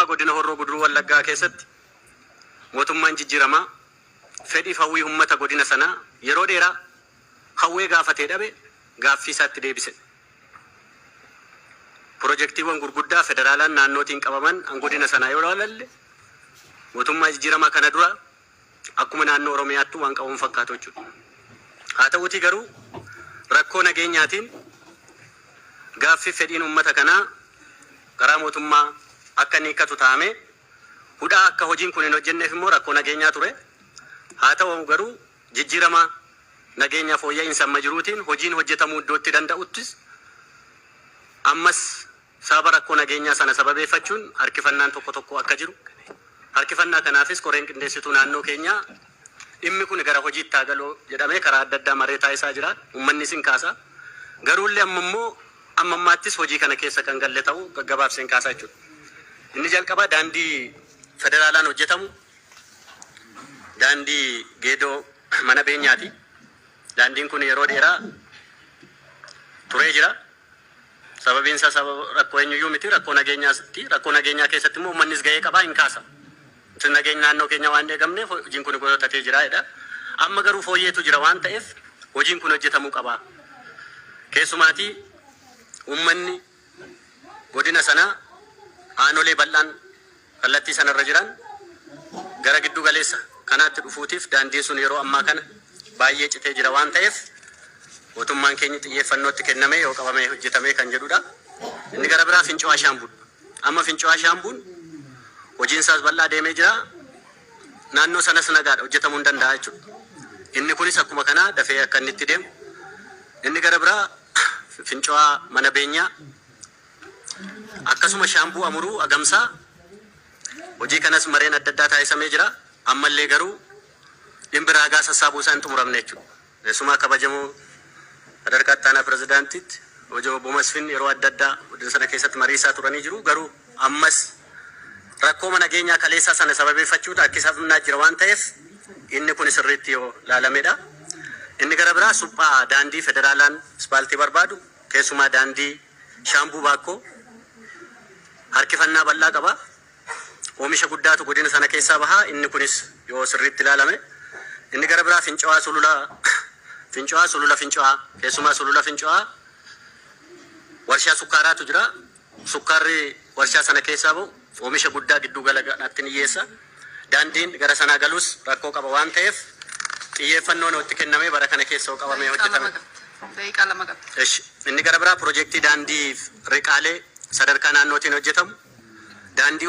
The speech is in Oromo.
Godina Horroo Guduruu Wallaggaa keessatti mootummaan jijjiiramaa fedhiif hawwii uummata godina sanaa yeroo dheeraa hawwee gaafatee dhabe gaaffii isaatti deebise. Pirojektiiwwan gurguddaa federaalaan naannootiin qabaman an godina sanaa yoo ilaalle, mootummaa jijjiiramaa kana dura akkuma naannoo Oromiyaatti waan qabamu fakkaatu jechuudha. Haa ta'uutii garuu rakkoo nageenyaatiin gaaffii fedhiin uummata kanaa karaa mootummaa akka inni hiikkatu taa'ame, hudhaa akka hojiin kun hin hojjenneef immoo rakkoo nageenyaa ture. Haa ta'u garuu jijjiirama nageenya fooyya'insa amma jiruutiin hojiin hojjetamuu iddootti danda'uttis ammas sababa rakkoo nageenyaa sana sababeeffachuun harkifannaan tokko tokko akka jiru. Harkifannaa kanaafis koreen qindeessituu naannoo keenyaa dhimmi kun gara hojiitti haa galuu jedhamee karaa adda addaa maree taasisaa jira. Uummanni sin kaasa. Garuullee amma immoo amma ammaattis hojii kana keessa kan galle ta'uu gaggabaabseen kaasaa jechuudha. Inni jalqabaa daandii federaalaan hojjetamu daandii Geedoo Mana Beenyaati. Daandiin kun yeroo dheeraa turee jira. Sababiin isaa sababa rakkoo eenyuyyuu miti, rakkoo nageenyaati. Rakkoo nageenyaa keessatti immoo uummannis gahee qabaa hin kaasa. Nageenya naannoo keenya waan eegamneef hojiin kun godhatatee jira jedha. Amma garuu fooyyeetu jira waan ta'eef hojiin kun hojjetamuu qaba. Keessumaatii uummanni godina sanaa aanolee bal'aan kallattii sanarra jiran gara giddu galeessa kanaatti dhufuutiif daandiin sun yeroo ammaa kana baay'ee citee jira waan ta'eef mootummaan keenya xiyyeeffannootti kenname yoo qabamee hojjetamee kan jedhudha. Inni gara biraa Fincuwaa Shaambuudha. Amma Fincuwaa Shaambuun hojiin isaas bal'aa deemee jira. Naannoo sanas nagaadha, hojjetamuu hin danda'a jechuudha. Inni kunis akkuma kanaa dafee akka inni itti deemu. Inni gara biraa Fincuwaa Mana Beenyaa, akkasuma Shaambuu Amuruu Agamsaa, hojii kanas mareen adda addaa taasisamee jira. Ammallee garuu dhimmi raagaa sassaabuu isaa hin xumuramne jechuudha. Keessumaa kabajamoo sadarkaa itti aanaa pirezidaantiitti hojii obbo Masfin yeroo adda addaa godina sana keessatti marii isaa turanii jiru. Garuu ammas rakkoo nageenyaa kaleessaa sana sababeeffachuun harkifannaa jira waan ta'eef inni kun sirriitti yoo laalamedha. Inni gara biraa suphaa daandii federaalaan ispaaltii barbaadu, keessumaa daandii Shaambuu Baakkoo harkifannaa bal'aa qaba. Oomisha guddaatu godina sana keessaa bahaa, inni kunis yoo sirriitti ilaalame. Inni gara biraa Fincuwaa Sulula, Fincuwaa Sulula Fincuwaa, keessumaa Sulula Fincuwaa warshaa sukkaaraatu jira. Sukkaarri warshaa sana keessaa bahu oomisha guddaa gidduu gala kanaatti ni dhiyeessa. Daandiin gara sanaa galus rakkoo qaba waan ta'eef xiyyeeffannoon itti kennamee bara kana keessa yoo qabamee hojjetame. Daqiiqaa 2 qabda. Eshi, inni gara biraa piroojeektii daandii riqaalee sadarkaa naannootiin hojjetamu. Daandii